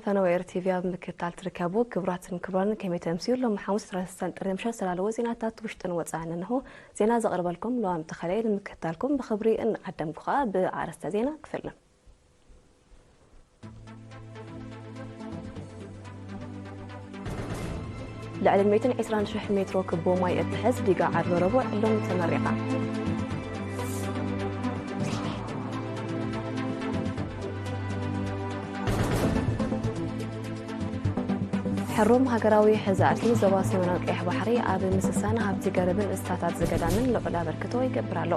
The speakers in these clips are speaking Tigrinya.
ፈነወ ኤር ቲቪ ኣብ ምክትታል ትርከቡ ክቡራትን ክቡራን፣ ከመይ ተምስዩ? ሎም ሓሙስ ዕስራን ጥሪ ምሸት ዝላለዎ ዜናታት ውሽጥን ወፃእን እንሆ። ዜና ዘቕርበልኩም ለዋም ተኸለየ ንምክትታልኩም ብኽብሪ እንዓደምኩ። ከዓ ብኣረስተ ዜና ክፍልን ልዕሊ ሚእትን ዕስራን ሽሕ ሜትሮ ክቦ ማይ እትሕዝ ዲጋ ዓርቢ ረቡዕ ሎሚ ተመሪቓ። ሕሩም ሃገራዊ ሕዛእቲ ዞባ ሰሜናዊ ቀይሕ ባሕሪ ኣብ ምስሳን ሃብቲ ገረብን እንስሳታት ዘገዳምን ልዑል ኣበርክቶ ይገብር ኣሎ።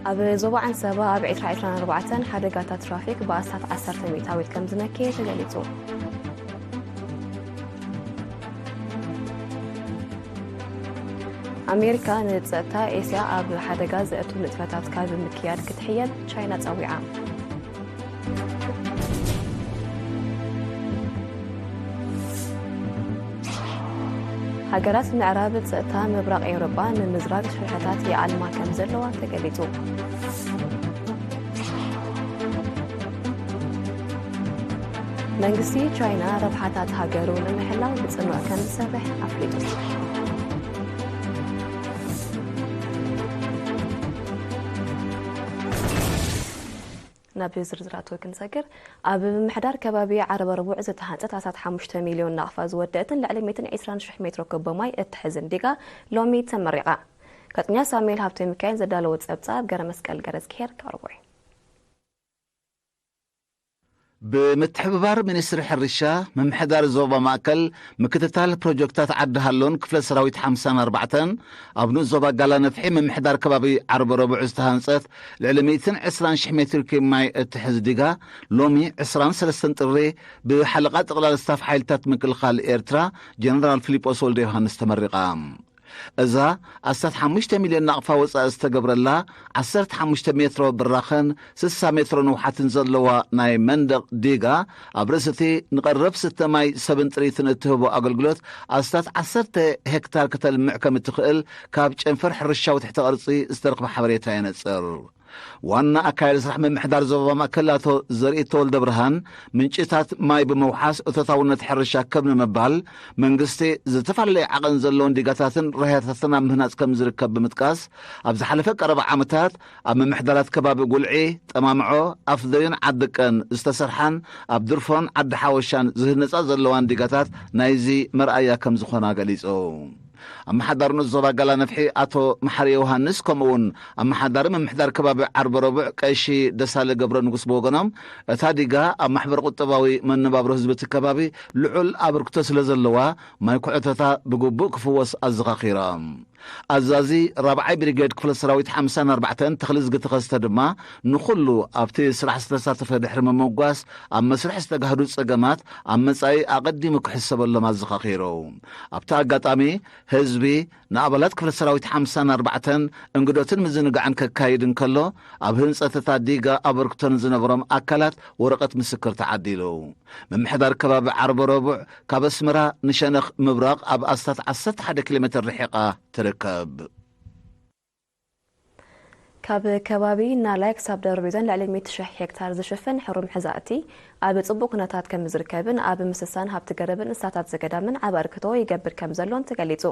ኣብ ዞባ ዓንሰባ ኣብ ዕስራ ዕስራን ኣርባዕተን ሓደጋታት ትራፊክ ብኣስታት ዓሰርተ ሚእታዊት ከም ዝነከየ ተገሊጹ። ኣሜሪካ ንጸጥታ ኤስያ ኣብ ሓደጋ ዘእቱ ንጥፈታት ካብ ምክያድ ክትሕየብ ቻይና ጸዊዓ። ሃገራት ምዕራብ ጸጥታ ምብራቕ ኤውሮጳ ንምዝራግ ሽርሕታት ይኣልማ ከም ዘለዋ ተገሊጹ። መንግስቲ ቻይና ረብሓታት ሃገሩ ንምሕላው ብጽኑዕ ከም ዝሰርሕ ኣፍሊጡ። ናብ ዝርዝራቱ ክንሰግር፣ ኣብ ምምሕዳር ከባቢ ዓረብ ረቡዕ ዝተሃንጸት ኣስታት ሓሙሽተ ሚልዮን ናቕፋ ዝወደእትን ልዕሊ ሚእትን ዕስራን ሽሕ ሜትሮ ኩቦ ማይ እትሕዝን ዲጋ ሎሚ ተመሪቓ። ጋዜጠኛ ሳሙኤል ሃብተ ሚካኤል ዘዳለዎ ጸብጻብ ገረ መስቀል ገረዝግሄር ከቕርቦ እዩ። ብምትሕብባር ሚኒስትሪ ሕርሻ፣ ምምሕዳር ዞባ ማእከል፣ ምክትታል ፕሮጀክታት ዓዲ ሃሎን ክፍለ ሰራዊት ሓምሳን ኣርባዕተን፣ ኣብ ንኡስ ዞባ ጋላ ነፍሒ ምምሕዳር ከባቢ ዓርቢ ረቡዕ ዝተሃንጸት ልዕሊ ሚእትን ዕስራን ሽሕ ሜትር ኪዩብ ማይ እትሕዝ ዲጋ፣ ሎሚ ዕስራን ሰለስተን ጥሪ ብሓለቓ ጠቕላሊ ስታፍ ሓይልታት ምክልኻል ኤርትራ ጀነራል ፊሊጶስ ወልደ ዮሃንስ ተመሪቓ። እዛ ኣስታት ሓሙሽተ ሚልዮን ናቕፋ ወጻኢ ዝተገብረላ ዓሰርተ ሓሙሽተ ሜትሮ ብራኸን ስሳ ሜትሮ ንውሓትን ዘለዋ ናይ መንደቕ ዲጋ፣ ኣብ ርእሲ እቲ ንቐረብ ስተ ማይ ሰብን ጥሪትን እትህቦ ኣገልግሎት ኣስታት ዓሰርተ ሄክታር ከተልምዕ ከም እትኽእል ካብ ጨንፈር ሕርሻዊ ትሕተ ቅርጺ ዝተረኽበ ሓበሬታ የነጽር። ዋና ኣካያዲ ስራሕ ምምሕዳር ዞባ ማእከል ኣቶ ዘርኢ ተወልደ ብርሃን፣ ምንጭታት ማይ ብምውሓስ እቶታውነት ሕርሻ ከብ ንምባል መንግስቲ ዝተፈላለየ ዓቐን ዘለዎን ዲጋታትን ራህያታትን ኣብ ምህናጽ ከም ዝርከብ ብምጥቃስ፣ ኣብ ዝሓለፈ ቀረባ ዓመታት ኣብ ምምሕዳራት ከባቢ ጉልዒ፣ ጠማምዖ፣ ኣፍደዩን ዓዲ ቀን ዝተሰርሓን ኣብ ድርፎን ዓዲ ሓወሻን ዝህነጻ ዘለዋን ዲጋታት ናይዚ መርኣያ ከም ዝኾና ገሊጹ። ኣመሓዳሪ ንኡስ ዞባ ጋላ ነፍሒ ኣቶ መሓሪ ዮሃንስ፣ ከምኡ እውን ኣመሓዳሪ ምምሕዳር ከባቢ ዓርቢ ረቡዕ ቀሺ ደሳለ ገብረ ንጉስ ብወገኖም፣ እታ ዲጋ ኣብ ማሕበረ ቁጠባዊ መነባብሮ ህዝቢ እቲ ከባቢ ልዑል ኣበርክቶ ስለ ዘለዋ፣ ማይ ኩዕቶታ ብግቡእ ክፍወስ ኣዘኻኺሮም። ኣዛዚ ራብዓይ ብሪጌድ ክፍለ ሰራዊት ሓምሳን ኣርባዕተን ተኽልዝጊ ተኸስተ ድማ፣ ንኹሉ ኣብቲ ስራሕ ዝተሳተፈ ድሕሪ ምምጓስ፣ ኣብ መስርሕ ዝተጋህዱ ጸገማት ኣብ መጻኢ ኣቐዲሙ ክሕሰበሎም ኣዘኻኺሩ። ኣብቲ ኣጋጣሚ፣ ህዝቢ ንኣባላት ክፍለ ሰራዊት ሓምሳን ኣርባዕተን እንግዶትን ምዝንጋዕን ከካይድ እንከሎ፣ ኣብ ህንጸት እታ ዲጋ ኣበርክቶ ንዝነበሮም ኣካላት ወረቐት ምስክር ተዓዲሉ። ምምሕዳር ከባቢ ዓርቢ ረቡዕ፣ ካብ ኣስመራ ንሸነኽ ምብራቕ ኣብ ኣስታት ዓሰርተ ሓደ ኪሎ ሜትር ርሒቓ ትርከብ። ካብ ከባቢ ናላይ ክሳብ ደብረ ቢዘን ልዕሊ ሚእቲ ሽሕ ሄክታር ዝሽፍን ሕሩም ሕዛእቲ ኣብ ጽቡቕ ኩነታት ከም ዝርከብን ኣብ ምስሳን ሃብቲ ገረብን እንስሳታት ዘገዳምን ዓቢ ኣበርክቶ ይገብር ከም ዘሎን ተገሊጹ።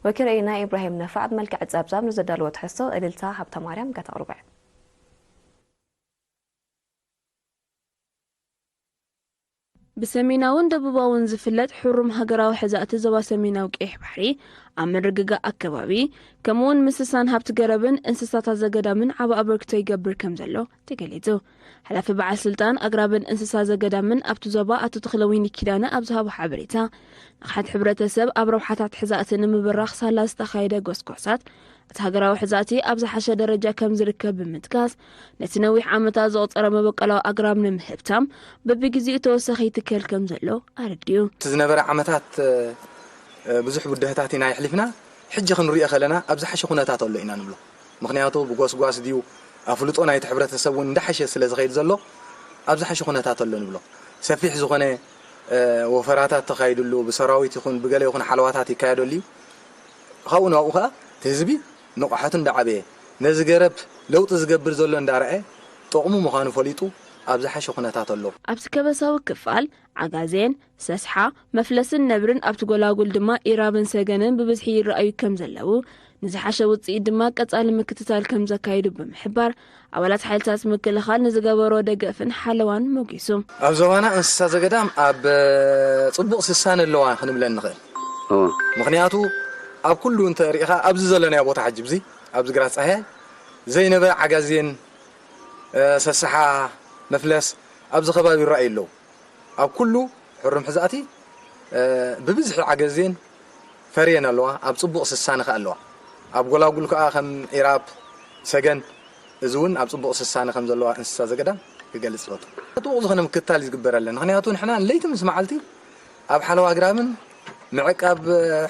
ወኪል ርኢና ኢብራሂም ነፋዕ ብመልክዕ ጸብጻብ ንዘዳለዎ ትሕዝቶ እልልታ ሃብተማርያም ከተቕርቦ እያ። ብሰሜናውን ደቡባውን ዝፍለጥ ሕሩም ሃገራዊ ሕዛእቲ ዞባ ሰሜናዊ ቀይሕ ባሕሪ፣ ኣብ ምርግጋእ ኣከባቢ፣ ከምኡውን ምስሳን ሃብቲ ገረብን እንስሳታት ዘገዳምን ዓቢ ኣበርክቶ ይገብር ከም ዘሎ ተገሊጹ። ሓላፊ በዓል ስልጣን ኣግራብን እንስሳ ዘገዳምን ኣብቲ ዞባ ኣቶ ተኽለወይኒ ኪዳነ ኣብ ዝሃቦ ሓበሬታ፣ ንቕሓት ሕብረተሰብ ኣብ ረብሓታት ሕዛእቲ ንምብራኽ ሳላ ዝተኻየደ ጎስጓሳት፣ እቲ ሃገራዊ ሕዛእቲ ኣብ ዝሓሸ ደረጃ ከም ዝርከብ ብምጥቃስ፣ ነቲ ነዊሕ ዓመታት ዘቑጸረ መበቆላዊ ኣግራብ ንምህብታም በብግዜኡ ተወሳኺ ይትከል ከም ዘሎ ኣረዲኡ። እቲ ዝነበረ ዓመታት፣ እ፣ ብዙሕ ብድሆታት ኢና የሕሊፍና። ሕጂ ክንሪኦ ከለና ኣብ ዝሓሸ ኩነታት ኣሎ ኢና ንብሎ። ምኽንያቱ ብጎስጓስ ድዩ፣ ኣፍልጦ ናይቲ ሕብረተሰብ እውን እንዳሓሸ ስለ ዝኸይድ ዘሎ፣ ኣብ ዝሓሸ ኩነታት ኣሎ ንብሎ። ሰፊሕ ዝኾነ፣ እ፣ ወፈራታት ተኻይድሉ፣ ብሰራዊት ይኹን ብገለ ይኹን ሓለዋታት ይካየደሉ እዩ። ካብኡ ናብኡ ኸዓ እቲ ህዝቢ ንቕሓቱ እንዳዓበየ፣ ነዚ ገረብ ለውጢ ዝገብር ዘሎ እንዳረኣየ ጥቕሙ ምዃኑ ፈሊጡ ኣብ ዝሓሸ ኩነታት ኣሎ። ኣብዚ ከበሳዊ ክፋል ዓጋዜን፣ ሰስሓ፣ መፍለስን ነብርን ኣብቲ ጎላጉል ድማ ኢራብን ሰገንን ብብዝሒ ይረኣዩ ከም ዘለዉ፣ ንዝሓሸ ውፅኢት ድማ ቀፃሊ ምክትታል ከም ዘካይዱ ብምሕባር፣ ኣባላት ሓይልታት ምክልኻል ንዝገበሮ ደገፍን ሓለዋን ሞጊሱ። ኣብ ዞባና እንስሳ ዘገዳም ኣብ ጽቡቕ ስሳን ኣለዋ ክንብለን ንኽእል። ምኽንያቱ ኣብ ኩሉ እንተ ርኢኻ ኣብዚ ዘለናዮ ቦታ ሕጂ ብዚ ኣብዚ ግራት ጻህያይ ዘይነበረ ዓጋዜን፣ ሰስሓ፣ መፍለስ ኣብዚ ከባቢ ይረኣዩ ኣለዉ። ኣብ ኩሉ ሕሩም ሕዛእቲ ብብዝሒ ዓጋዜን ፈርየን ኣለዋ፣ ኣብ ጽቡቕ ስሳነ ከኣ ኣለዋ። ኣብ ጎላጉል ከኣ ከም ኢራብ፣ ሰገን፣ እዚ እውን ኣብ ጽቡቕ ስሳነ ከም ዘለዋ እንስሳ ዘገዳም ክገልጽ ይፈቱ። ጥቡቕ ዝኾነ ምክትታል እዩ ዝግበረለን። ምኽንያቱ ንሕና ለይቲ ምስ መዓልቲ ኣብ ሓለዋ ኣግራብን ምዕቃብ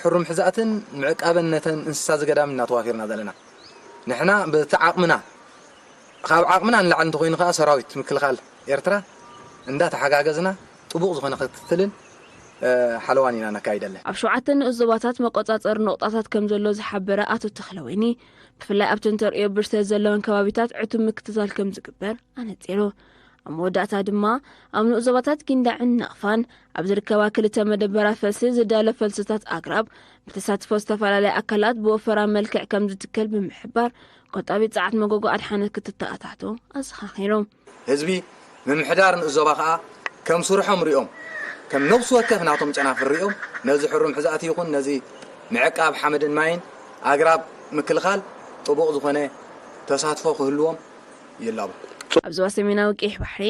ሕሩም ሕዛእትን ምዕቃበን ነተን እንስሳ ዘገዳም እናተዋፊርና ዘለና። ንሕና በቲ ዓቕምና፣ ካብ ዓቕምና ንላዕሊ እንተኾይኑ ከኣ ሰራዊት ምክልኻል ኤርትራ እንዳተሓጋገዝና ጥቡቕ ዝኾነ ክትትልን ሓለዋን ኢና ነካይደለን። ኣብ ሸውዓተ ንኡስ ዞባታት መቆጻጸሪ ነቑጣታት ከም ዘሎ ዝሓበረ ኣቶ ተኽለወይኒ፣ ብፍላይ ኣብተን ተርእዮ ብርሰት ዘለወን ከባቢታት ዕቱብ ምክትታል ከም ዝግበር ኣነጺሩ። ኣብ መወዳእታ ድማ ኣብ ንኡስ ዞባታት ጊንዳዕን ናቕፋን ኣብ ዝርከባ ክልተ መደበራት ፈልሲ ዝዳሎ ፈልስታት ኣግራብ ብተሳትፎ ዝተፈላለያ ኣካላት ብወፈራ መልክዕ ከም ዝትከል ብምሕባር፣ ቆጣቢ ጸዓት መጎጎ ኣድሓነት ክትተኣታቶ ኣዘኻኺሩ። ህዝቢ ምምሕዳር ንኡስ ዞባ ከኣ ከም ስርሖም ሪኦም፣ ከም ነብሲ ወከፍ ናቶም ጨናፍር ሪኦም፣ ነዚ ሕሩም ሕዛእቲ ይኹን ነዚ ምዕቃብ ሓመድን ማይን ኣግራብ ምክልኻል ጥቡቕ ዝኾነ ተሳትፎ ክህልዎም ይላቦ። ኣብ ዞባ ሰሜናዊ ቀይሕ ባሕሪ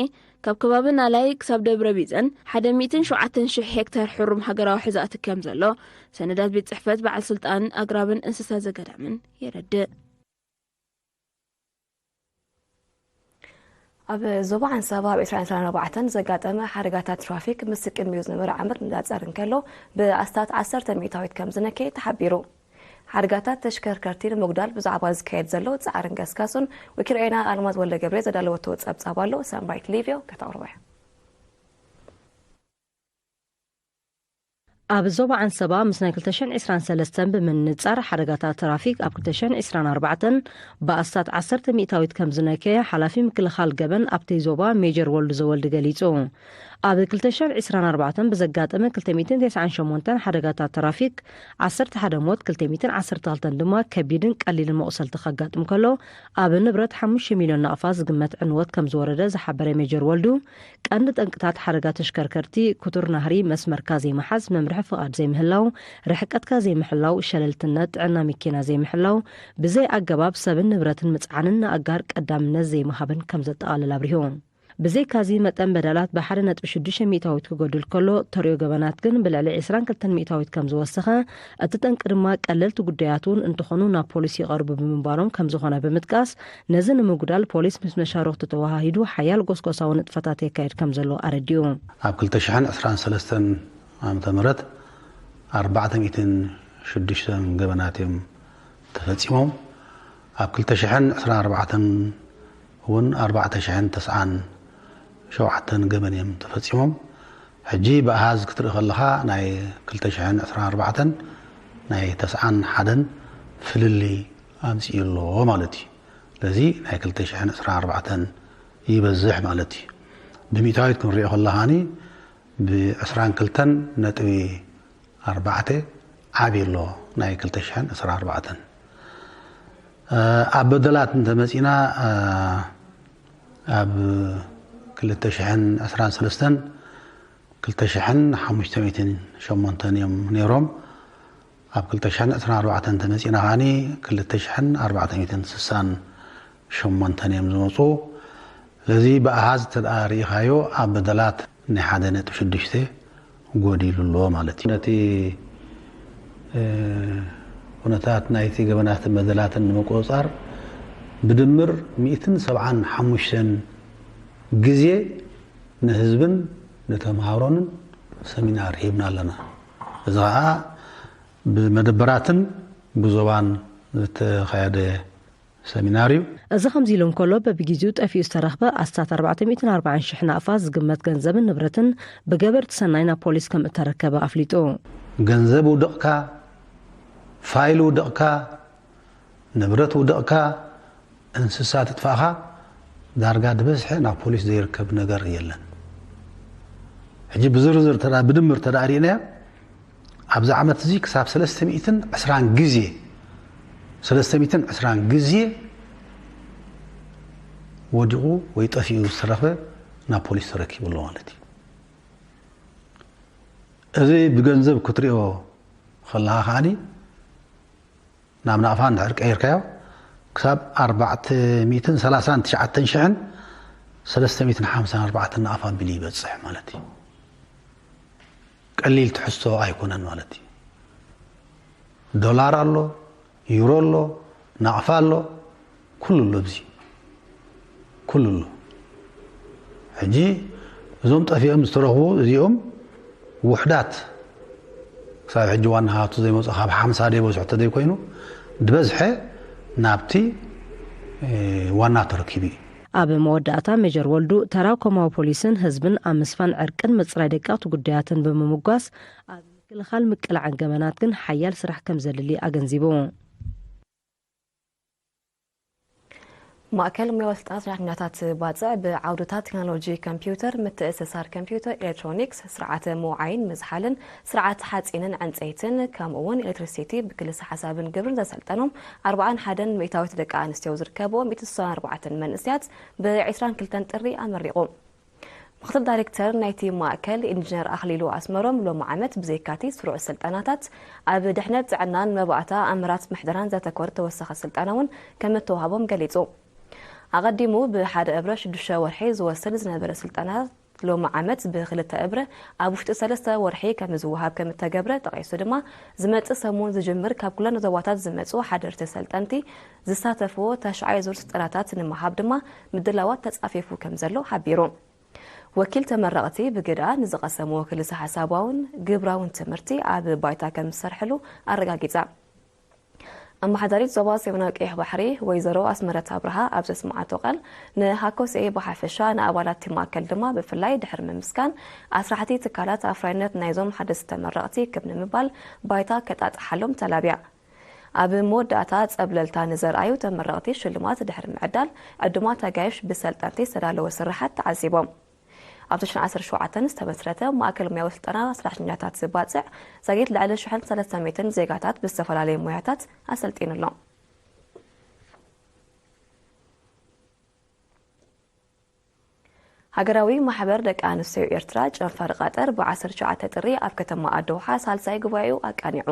ካብ ከባቢ ናላይ ክሳብ ደብረ ቢዘን ሓደ ሚእትን ሸውዓተን ሽሕ ሄክታር ሕሩም ሃገራዊ ሕዛእቲ ከም ዘሎ ሰነዳት ቤት ጽሕፈት በዓል ስልጣን ኣግራብን እንስሳ ዘገዳምን የረድእ። ኣብ ዞባ ዓንሰባ ኣብ ዕስራን ዕስራን ኣርባዕተን ዘጋጠመ ሓደጋታት ትራፊክ ምስ ቅድሚኡ ዝነበረ ዓመት ንዳጸር እንከሎ ብኣስታት ዓሰርተ ሚእታዊት ከም ዝነከየ ተሓቢሩ። ሓደጋታት ተሽከርከርቲ ንምጉዳል ብዛዕባ ዝካየድ ዘሎ ጻዕርን ገስጋሱን ወኪል ሬና ኣልማዝ ወልደ ገብርኤል ዘዳለወቶ ጸብጻብ ኣሎ። ሳምራይት ሊቪዮ ከተቕርቦ እያ። ኣብ ዞባ ዓንሰባ ምስ ናይ ክልተ ሽሕን ዕስራን ሰለስተን ብምንጻር ሓደጋታት ትራፊክ ኣብ ክልተ ሽሕን ዕስራን ኣርባዕተን ብኣስታት ዓሰርተ ሚእታዊት ከም ዝነከየ ሓላፊ ምክልኻል ገበን ኣብቲ ዞባ ሜጀር ወልዱ ዘወልዲ ገሊጹ። ኣብ ክልተ ሽሕን ዕስራን ኣርባዕተን ብዘጋጠመ ክልተ ሚእትን ተስዓን ሸሞንተን ሓደጋታት ትራፊክ ዓሰርተ ሓደ ሞት፣ ክልተ ሚእትን ዓሰርተ ክልተን ድማ ከቢድን ቀሊልን መቑሰልቲ ከጋጥም ከሎ ኣብ ንብረት ሓሙሽተ ሚልዮን ናቕፋ ዝግመት ዕንወት ከም ዝወረደ ዝሓበረ ሜጀር ወልዱ፣ ቀንዲ ጠንቅታት ሓደጋ ተሽከርከርቲ ክቱር ናህሪ፣ መስመርካ ዘይምሓዝ፣ መምርሒ ፍቓድ ዘይምህላው፣ ርሕቀትካ ዘይምሕላው፣ ሸለልትነት፣ ጥዕና መኪና ዘይምሕላው፣ ብዘይ ኣገባብ ሰብን ንብረትን ምጽዓንን ንኣጋር ቀዳምነት ዘይምሃብን ከም ዘጠቓልል ኣብሪሁ። ብዘይካዚ መጠን በደላት ብሓደ ነጥቢ ሽዱሽተ ሚእታዊት ክጎድል ከሎ፣ ተርእዮ ገበናት ግን ብልዕሊ ዕስራን ክልተን ሚእታዊት ከም ዝወሰኸ፣ እቲ ጠንቂ ድማ ቀለልቲ ጉዳያት እውን እንተኾኑ ናብ ፖሊስ ይቐርቡ ብምንባሮም ከም ዝኾነ ብምጥቃስ፣ ነዚ ንምጉዳል ፖሊስ ምስ መሻርኽቱ ተወሃሂዱ ሓያል ጎስጎሳዊ ንጥፈታት የካይድ ከም ዘሎ ኣረዲኡ። ኣብ ክልተ ሽሕን ዕስራን ሰለስተን ዓመተ ምህረት ኣርባዕተ ሚእትን ሽዱሽተን ገበናት እዮም ተፈጺሞም። ኣብ ክልተ ሽሕን ዕስራን ኣርባዕተን እውን ኣርባዕተ ሽሕን ተስዓን ሸውዓተን ገበን እዮም ተፈጺሞም። ሕጂ ብኣሃዝ ክትርኢ ከለኻ ናይ ክልተ ሽሕን ዕስራን ኣርባዕተን ናይ ተስዓን ሓደን ፍልልይ ኣምጺኡ ኣሎ ማለት እዩ። ስለዚ ናይ ክልተ ሽሕን ዕስራን ኣርባዕተን ይበዝሕ ማለት እዩ። ብሚእታዊት ክንሪኦ ከለኻኒ ብዕስራን ክልተን ነጥቢ ኣርባዕተ ዓብዩ ኣሎ ናይ ክልተ ሽሕን ዕስራን ኣርባዕተን። እ፣ ኣብ በደላት እንተመጺና፣ እ፣ ኣብ ክልተ ሽሕን ዕስራን ሰለስተን ክልተ ሽሕን ሓሙሽተ ሚእትን ሸሞንተን እዮም ነይሮም። ኣብ ክልተ ሽሕን ዕስራን ኣርባዕተን እንተመጺና ኸኣኒ ክልተ ሽሕን ኣርባዕተ ሚእትን ስሳን ሸሞንተን እዮም ዝመጹ። ስለዚ ብኣሃዝ እንተ ደኣ ርኢኻዮ ኣብ በደላት ናይ ሓደ ነጥቢ ሽዱሽተ ጎዲሉ ኣሎ ማለት እዩ። ነቲ፣ እ፣ ኩነታት ናይቲ ገበናትን በደላትን ንምቁጽጻር ብድምር ሚእትን ሰብዓን ሓሙሽተን ግዜ ንህዝብን ንተምሃሮንን ሰሚናር ሂብና ኣለና። እዚ ኸኣ ብመደበራትን ብዞባን ዝተኻየደ ሰሚናር እዩ። እዚ ከምዚ ኢሉ እንከሎ፣ በብግዜኡ ጠፊኡ ዝተረኽበ ኣስታት ኣርባዕተ ሚእትን ኣርባዓን ሽሕ ናቕፋ ዝግመት ገንዘብን ንብረትን ብገበርቲ ሰናይ ናብ ፖሊስ ከም እተረከበ ኣፍሊጡ። ገንዘብ ውደቕካ፣ ፋይል ውደቕካ፣ ንብረት ውደቕካ፣ እንስሳ ትጥፋእኻ ዳርጋ ዝበዝሐ ናብ ፖሊስ ዘይርከብ ነገር የለን። ሕጂ ብዝርዝር ተዳ ብድምር ተዳእሪእናዮ ኣብዚ ዓመት እዚ ክሳብ ሰለስተ ሚእትን ዕስራን ግዜ ሰለስተ ሚእትን ዕስራን ግዜ ወዲቑ ወይ ጠፊኡ ዝተረኽበ ናብ ፖሊስ ተረኪቡ ኣሎ ማለት እዩ። እዚ ብገንዘብ ክትሪኦ ከለኻ ከዓኒ ናብ ናቕፋ እንድሕር ቀይርካዮ ክሳብ ኣርባዕተ ሚእትን ሰላሳን ትሽዓተን ሽሕን ሰለስተ ሚእትን ሓምሳን ኣርባዕተን ናቕፋ ቢል ይበጽሕ ማለት እዩ። ቀሊል ትሕዝቶ ኣይኮነን ማለት እዩ። ዶላር ኣሎ፣ ዩሮ ኣሎ፣ ናቕፋ ኣሎ፣ ኩሉ ኣሎ፣ ኣብዚ ኩሉ ኣሎ። ሕጂ እዞም ጠፊኦም ዝተረኽቡ እዚኦም ውሕዳት ክሳብ ሕጂ ዋና ሃቱ ዘይመፁ ካብ ሓምሳ ደይ በዝሑ ተደይ ኮይኑ ዝበዝሐ ናብቲ ዋና ተረኪቡ እዩ። ኣብ መወዳእታ ሜጀር ወልዱ ተራ ኮማዊ ፖሊስን ህዝብን ኣብ ምስፋን ዕርቅን ምፅራይ ደቀቕቲ ጉዳያትን ብምምጓስ ኣብ ምክልኻል ምቅላዕን ገበናት ግን ሓያል ስራሕ ከም ዘድሊ ኣገንዚቡ። ማእከል ሙያዊ ስልጠና ሰራሕተኛታት ባጽዕ ብዓውድታት ቴክኖሎጂ ኮምፒውተር፣ ምትእስሳር ኮምፒውተር፣ ኤሌክትሮኒክስ፣ ስርዓተ ምውዓይን ምዝሓልን፣ ስርዓተ ሓጺንን ዕንጸይትን፣ ከምኡ እውን ኤሌክትሪሲቲ ብክልሰ ሓሳብን ግብርን ዘሰልጠኖም ኣርብዓን ሓደን ሚእታዊት ደቂ ኣንስትዮ ዝርከብኦ ሚእቲ ስሳን ኣርባዕተን መንእሰያት ብ ዒስራን ክልተን ጥሪ ኣመሪቑ። ምኽትል ዳይሬክተር ናይቲ ማእከል ኢንጂነር ኣኽሊሉ ኣስመሮም ሎሚ ዓመት ብዘይካቲ ስሩዕ ስልጠናታት ኣብ ድሕነት ጥዕናን መባእታ ኣምራት ምሕደራን ዘተኮረ ተወሳኺ ስልጠና እውን ከም እተዋህቦም ገሊጹ። ኣቐዲሙ ብሓደ እብረ ሽዱሽተ ወርሒ ዝወስድ ዝነበረ ስልጠናታት ሎሚ ዓመት ብክልተ እብረ ኣብ ውሽጢ ሰለስተ ወርሒ ከም ዝወሃብ ከም እተገብረ ጠቒሱ ድማ ዝመጽእ ሰሙን ዝጅምር ካብ ኩለን ዞባታት ዝመጹ ሓደርቲ ሰልጠንቲ ዝሳተፍዎ ተሽዓይ ዙር ስልጠናታት ንምሃብ ድማ ምድላዋት ተጻፊፉ ከም ዘሎ ሓቢሩ። ወኪል ተመረቕቲ ብግዳ ንዝቐሰምዎ ክልሰ ሓሳባውን ግብራውን ትምህርቲ ኣብ ባይታ ከም ዝሰርሕሉ ኣረጋጊጻ። ኣመሓዳሪት ዞባ ሰሜናዊ ቀይሕ ባሕሪ ወይዘሮ ኣስመረት ኣብርሃ ኣብ ዘስምዓቶ ቃል ንሃኮስኤ ብሓፈሻ ንኣባላት እቲ ማእከል ድማ ብፍላይ ድሕሪ ምምስጋን ኣስራሕቲ ትካላት ኣፍራይነት ናይዞም ሓደስቲ ተመረቕቲ ክብ ንምባል ባይታ ከጣጥሓሎም ተላብያ። ኣብ መወዳእታ ጸብለልታ ንዘርኣዩ ተመረቕቲ ሽልማት ድሕሪ ምዕዳል ዕዱማት ኣጋይሽ ብሰልጠንቲ ዝተዳለወ ስርሓት ተዓዚቦም። ኣብ ተሽዓተ ዝተመስረተ ማእከል ሙያዊ ስልጠና ሰራሕተኛታት ዝባጽዕ ዛጊት ልዕሊ ሽሕን ሰለስተ ሚእትን ዜጋታት ብዝተፈላለየ ሞያታት ኣሰልጢኑ ኣሎ። ሃገራዊ ማሕበር ደቂ ኣንስትዮ ኤርትራ ጨንፈር ቐጠር ብ ዓሰርተ ትሽዓተ ጥሪ ኣብ ከተማ ኣደውሓ ሳልሳይ ጉባኤኡ ኣቃኒዑ።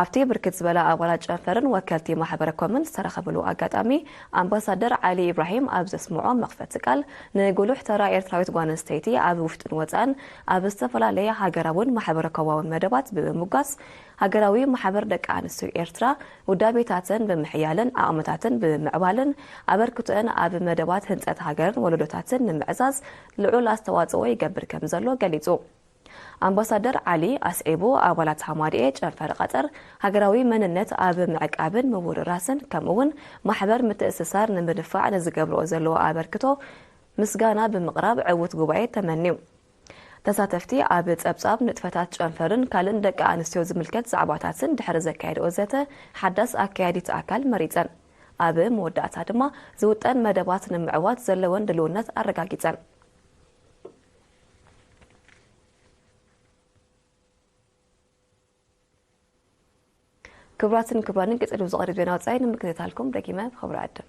ኣብቲ ብርክት ዝበላ ኣባላት ጨንፈርን ወከልቲ ማሕበረ ኮምን ዝተረኸብሉ ኣጋጣሚ ኣምባሳደር ዓሊ ኢብራሂም ኣብ ዘስምዖ መኽፈቲ ቃል ንጉሉሕ ተራ ኤርትራዊት ጓል ኣንስተይቲ ኣብ ውሽጥን ወፃእን ኣብ ዝተፈላለየ ሃገራውን ማሕበረ ኮማውን መደባት ብምምጓስ ሃገራዊ ማሕበር ደቂ ኣንስትዮ ኤርትራ ውዳቤታተን ብምሕያልን ዓቕምታትን ብምምዕባልን ኣበርክቶአን ኣብ መደባት ህንፀት ሃገርን ወለዶታትን ንምዕዛዝ ልዑል ኣስተዋፅኦ ይገብር ከም ዘሎ ገሊፁ። ኣምባሳደር ዓሊ ኣስዒቡ ኣባላት ሃማድኤ ጨንፈር ቐጠር ሃገራዊ መንነት ኣብ ምዕቃብን ምውርራስን ከምኡ እውን ማሕበር ምትእስሳር ንምድፋዕ ንዝገብርኦ ዘለዎ ኣበርክቶ ምስጋና ብምቕራብ ዕውት ጉባኤ ተመንዩ። ተሳተፍቲ ኣብ ጸብጻብ ንጥፈታት ጨንፈርን ካልእን ደቂ ኣንስትዮ ዝምልከት ዛዕባታትን ድሕሪ ዘካየድኦ ዘተ ሓዳስ ኣካያዲት ኣካል መሪጸን። ኣብ መወዳእታ ድማ ዝውጠን መደባት ንምዕዋት ዘለወን ድልውነት ኣረጋጊጸን። ክቡራትን ክቡራንን ቀጺሉ ዝቐርብ ዜና ወጻኢ ንምክትታልኩም ደጊመ ብኽብሪ ዕድም።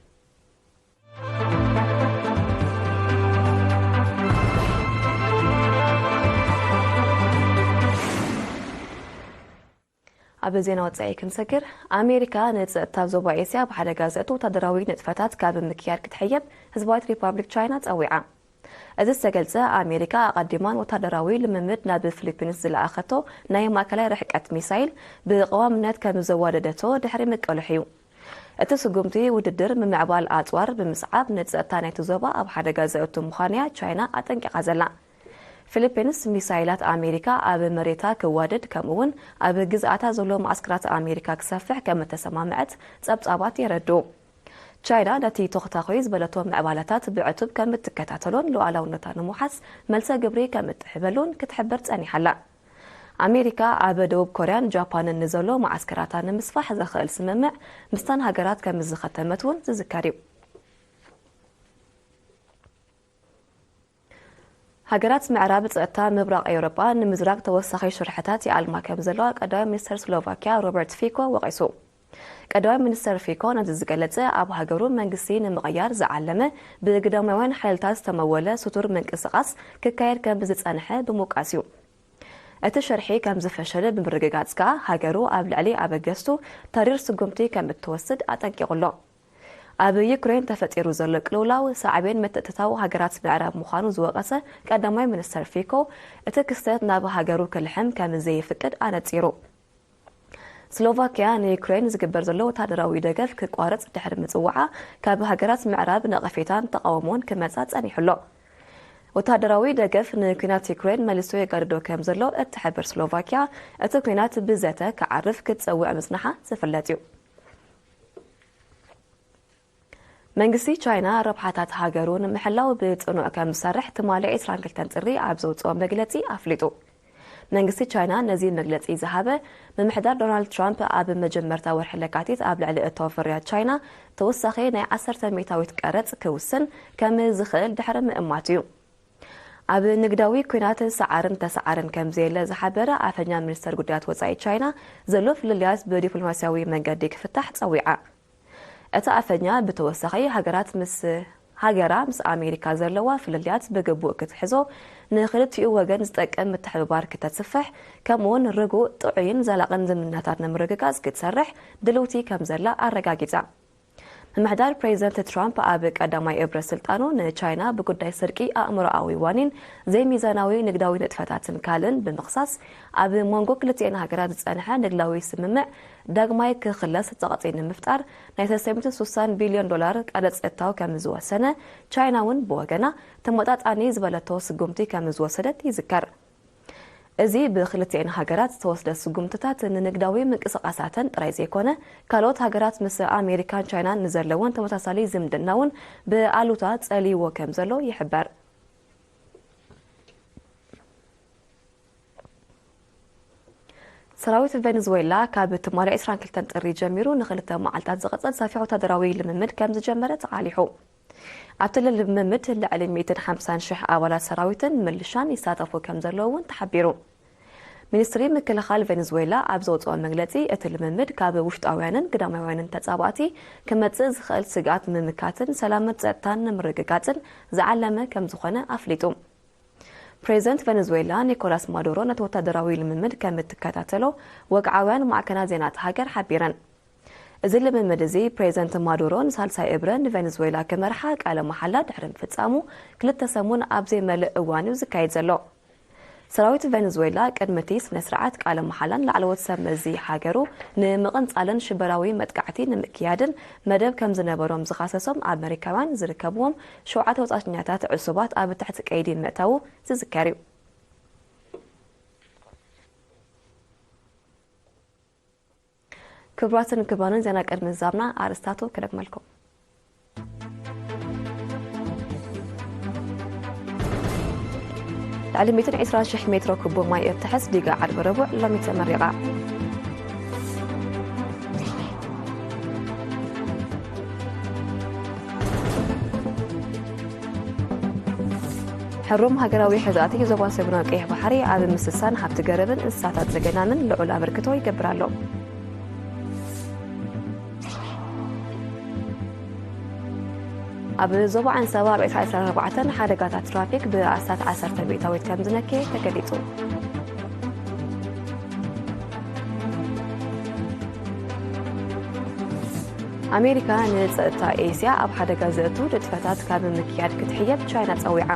ኣብ ዜና ወጻኢ ክንሰግር፣ ኣሜሪካ ንጸጥታ ዞባ ኤስያ ኣብ ሓደጋ ዘእቱ ወታደራዊ ንጥፈታት ካብ ምክያድ ክትሕየብ ህዝባዊት ሪፓብሊክ ቻይና ጸዊዓ። እዚ ዝተገልጸ ኣሜሪካ ኣቐዲማን ወታደራዊ ልምምድ ናብ ፊሊፒንስ ዝለኣኸቶ ናይ ማእከላይ ርሕቀት ሚሳይል ብቐዋምነት ከም ዘዋደደቶ ድሕሪ ምቅልሕ እዩ። እቲ ስጉምቲ ውድድር ምምዕባል ኣጽዋር ብምስዓብ ንጸጥታ ናይቲ ዞባ ኣብ ሓደጋ ዘእቱ ምዃኑያ ቻይና ኣጠንቂቓ ዘላ። ፊሊፒንስ ሚሳይላት ኣሜሪካ ኣብ መሬታ ክዋደድ ከምኡ እውን ኣብ ግዝኣታ ዘሎ መዓስከራት ኣሜሪካ ክሰፍሕ ከም እተሰማምዐት ጸብጻባት የረድኡ። ቻይና ነቲ ተኾታኾይ ዝበለቶ ምዕባለታት ብዕቱብ ከም እትከታተሎን ሉዓላውነታ ንምውሓስ መልሰ ግብሪ ከም እትህበሉን ክትሕብር ጸኒሓ ኣላ። ኣሜሪካ ኣብ ደቡብ ኮርያን ጃፓንን ንዘሎ መዓስከራታ ንምስፋሕ ዘኽእል ስምምዕ ምስታን ሃገራት ከም ዝኸተመት እውን ዝዝከር እዩ። ሃገራት ምዕራብ ጸጥታ ምብራቕ ኤውሮጳ ንምዝራግ ተወሳኺ ሽርሕታት ይኣልማ ከም ዘለዋ ቀዳማይ ሚኒስተር ስሎቫኪያ ሮበርት ፊኮ ወቒሱ። ቀዳማይ ሚኒስተር ፊኮ ነዚ ዝገለጸ ኣብ ሃገሩ መንግስቲ ንምቕያር ዝዓለመ ብግዳማውያን ሓይልታት ዝተመወለ ስቱር ምንቅስቓስ ክካየድ ከም ዝጸንሐ ብምውቃስ እዩ። እቲ ሽርሒ ከም ዝፈሸለ ብምርግጋጽ ከኣ ሃገሩ ኣብ ልዕሊ ኣበገስቱ ተሪር ስጉምቲ ከም እትወስድ ኣጠንቂቑ ኣሎ። ኣብ ዩክሬን ተፈጢሩ ዘሎ ቅልውላው ሳዕቤን ምትእትታው ሃገራት ምዕራብ ምዃኑ ዝወቐሰ ቀዳማይ ሚኒስተር ፊኮ፣ እቲ ክስተት ናብ ሃገሩ ክልሕም ከም ዘየፍቅድ ኣነጺሩ። ስሎቫኪያ ንዩክሬን ዝግበር ዘሎ ወታደራዊ ደገፍ ክቋረጽ ድሕሪ ምጽዋዓ፣ ካብ ሃገራት ምዕራብ ነቐፌታን ተቓውሞን ክመጻ ጸኒሑ ኣሎ። ወታደራዊ ደገፍ ንኲናት ዩክሬን መሊሱ የጋድዶ ከም ዘሎ እትሕብር ስሎቫኪያ፣ እቲ ኲናት ብዘተ ክዓርፍ ክትጸውዕ ምጽንሓ ዝፍለጥ እዩ። መንግስቲ ቻይና ረብሓታት ሃገሩ ንምሕላው ብጽኑዕ ከም ዝሰርሕ ትማሊ ዕስራን ክልተን ጥሪ ኣብ ዘውጽኦ መግለጺ ኣፍሊጡ። መንግስቲ ቻይና ነዚ መግለጺ ዝሃበ፣ ምምሕዳር ዶናልድ ትራምፕ ኣብ መጀመርታ ወርሒ ለካቲት ኣብ ልዕሊ እታው ፍርያት ቻይና ተወሳኺ ናይ ዓሰርተ ሚእታዊት ቀረጽ ክውስን ከም ዝኽእል ድሕሪ ምእማት እዩ። ኣብ ንግዳዊ ኲናት ሰዓርን ተሰዓርን ከም ዘየለ ዝሓበረ ኣፈኛ ሚኒስተር ጉዳያት ወጻኢ ቻይና፣ ዘሎ ፍልልያት ብዲፕሎማስያዊ መንገዲ ክፍታሕ ጸዊዓ። እቲ ኣፈኛ ብተወሳኺ፣ ሃገራት ምስ ሃገራ ምስ ኣሜሪካ ዘለዋ ፍልልያት ብግቡእ ክትሕዞ፣ ንኽልቲኡ ወገን ዝጠቅም ምትሕብባር ክተስፍሕ፣ ከምኡ'ውን ርጉእ፣ ጥዑይን ዘላቕን ዝምድናታት ንምርግጋጽ ክትሰርሕ ድልውቲ ከም ዘላ ኣረጋጊጻ። ምምሕዳር ፕሬዚደንት ትራምፕ ኣብ ቀዳማይ እብረ ስልጣኑ ንቻይና ብጉዳይ ስርቂ ኣእምሮኣዊ ዋኒን፣ ዘይሚዛናዊ ንግዳዊ ንጥፈታትን ካልእን ብምኽሳስ፣ ኣብ መንጎ ክልቲኤን ሃገራት ዝጸንሐ ንግዳዊ ስምምዕ ዳግማይ ክኽለስ ጸቕጢ ንምፍጣር፣ ናይ ሰለስተ ሚእትን ስሳን ቢልዮን ዶላር ቀረጽ እታው ከም ዝወሰነ፣ ቻይና እውን ብወገና ተመጣጣኒ ዝበለቶ ስጉምቲ ከም ዝወሰደት ይዝከር። እዚ ብክልቲኤን ሃገራት ዝተወስደ ስጉምትታት ንንግዳዊ ምንቅስቓሳተን ጥራይ ዘይኮነ፣ ካልኦት ሃገራት ምስ ኣሜሪካን ቻይናን ንዘለወን ተመሳሳሊ ዝምድና እውን ብኣሉታ ጸልይዎ ከም ዘሎ ይሕበር። ሰራዊት ቬኔዙዌላ ካብ ትማሊ ዕስራን ክልተን ጥሪ ጀሚሩ ንኽልተ መዓልታት ዝቕጽል ሰፊሕ ወታደራዊ ልምምድ ከም ዝጀመረ ተቓሊሑ። ኣብቲ ልምምድ ልዕሊ ሚእትን ሓምሳን ሽሕ ኣባላት ሰራዊትን ምልሻን ይሳተፉ ከም ዘለዉ እውን ተሓቢሩ። ሚኒስትሪ ምክልኻል ቬኔዙዌላ ኣብ ዘውፅኦ መግለፂ፣ እቲ ልምምድ ካብ ውሽጣውያንን ግዳማውያንን ተፃባእቲ ክመፅእ ዝኽእል ስግኣት ንምምካትን ሰላምን ፀጥታን ንምርግጋፅን ዝዓለመ ከም ዝኾነ ኣፍሊጡ። ፕሬዚደንት ቬኔዙዌላ ኒኮላስ ማዱሮ ነቲ ወታደራዊ ልምምድ ከም እትከታተሎ ወግዓውያን ማዕከናት ዜና እታ ሃገር ሓቢረን። እዚ ልምምድ እዚ ፕሬዚደንት ማዱሮ ንሳልሳይ እብረ ንቬኔዙዌላ ክመርሓ ቃለ መሓላ ድሕሪ ምፍጻሙ ክልተ ሰሙን ኣብ ዘይመልእ እዋን እዩ ዝካየድ ዘሎ። ሰራዊት ቬኔዙዌላ ቅድሚ እቲ ስነ ስርዓት ቃለ መሓላን ላዕለዎት ሰብ መዚ ሃገሩ ንምቕንጻልን ሽበራዊ መጥቃዕቲ ንምክያድን መደብ ከም ዝነበሮም ዝኻሰሶም ኣመሪካውያን ዝርከብዎም ሸውዓተ ወጻእተኛታት ዕሱባት ኣብ ትሕቲ ቀይዲ ምእታዉ ዝዝከር እዩ። ክቡራትን ክቡራንን፣ ዜና ቅድሚ ምዝዛምና ኣርእስታቱ ክደግመልኩም። ልዕሊ ሚእትን ዕስራን ሽሕ ሜትሮ ኩቦ ማይ እትሕዝ ዲጋ ዓርቢ ረቡዕ ሎሚ ተመሪቓ። ሕሩም ሃገራዊ ሕዛእቲ ዞባ ሰሜናዊ ቀይሕ ባሕሪ ኣብ ምስሳን ሃብቲ ገረብን እንስሳታት ዘገዳምን ልዑል ኣበርክቶ ይገብር ኣሎ። ኣብ ዞባ ዓንሰባ ኣብ ዕስራ ዕስራን ኣርባዕተን ሓደጋታት ትራፊክ ብኣስታት ዓሰርተ ሚእታዊት ከም ዝነከየ ተገሊጹ። ኣሜሪካ ንጸጥታ ኤስያ ኣብ ሓደጋ ዘእቱ ንጥፈታት ካብ ምክያድ ክትሕየብ ቻይና ጸዊዓ።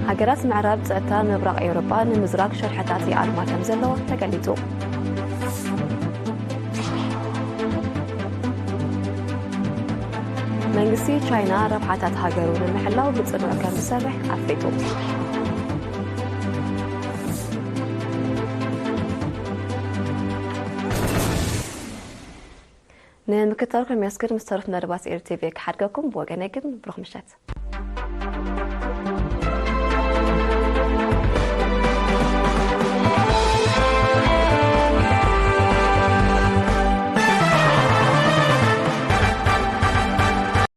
ሃገራት ምዕራብ ጸጥታ ምብራቕ ኤውሮጳ ንምዝራግ ሸርሕታት ይኣልማ ከም ዘለዋ ተገሊጹ። መንግስቲ ቻይና ረብሓታት ሃገሩ ንምሕላው ብጽኑዕ ከም ዝሰርሕ ኣፍሊጡ። ንምክትታልኩም የመስግን። ምስ ተረፉ መደባት ኤሪ ቲቪ ክሓድገኩም። ብወገነይ ግን ብሩኽ ምሸት።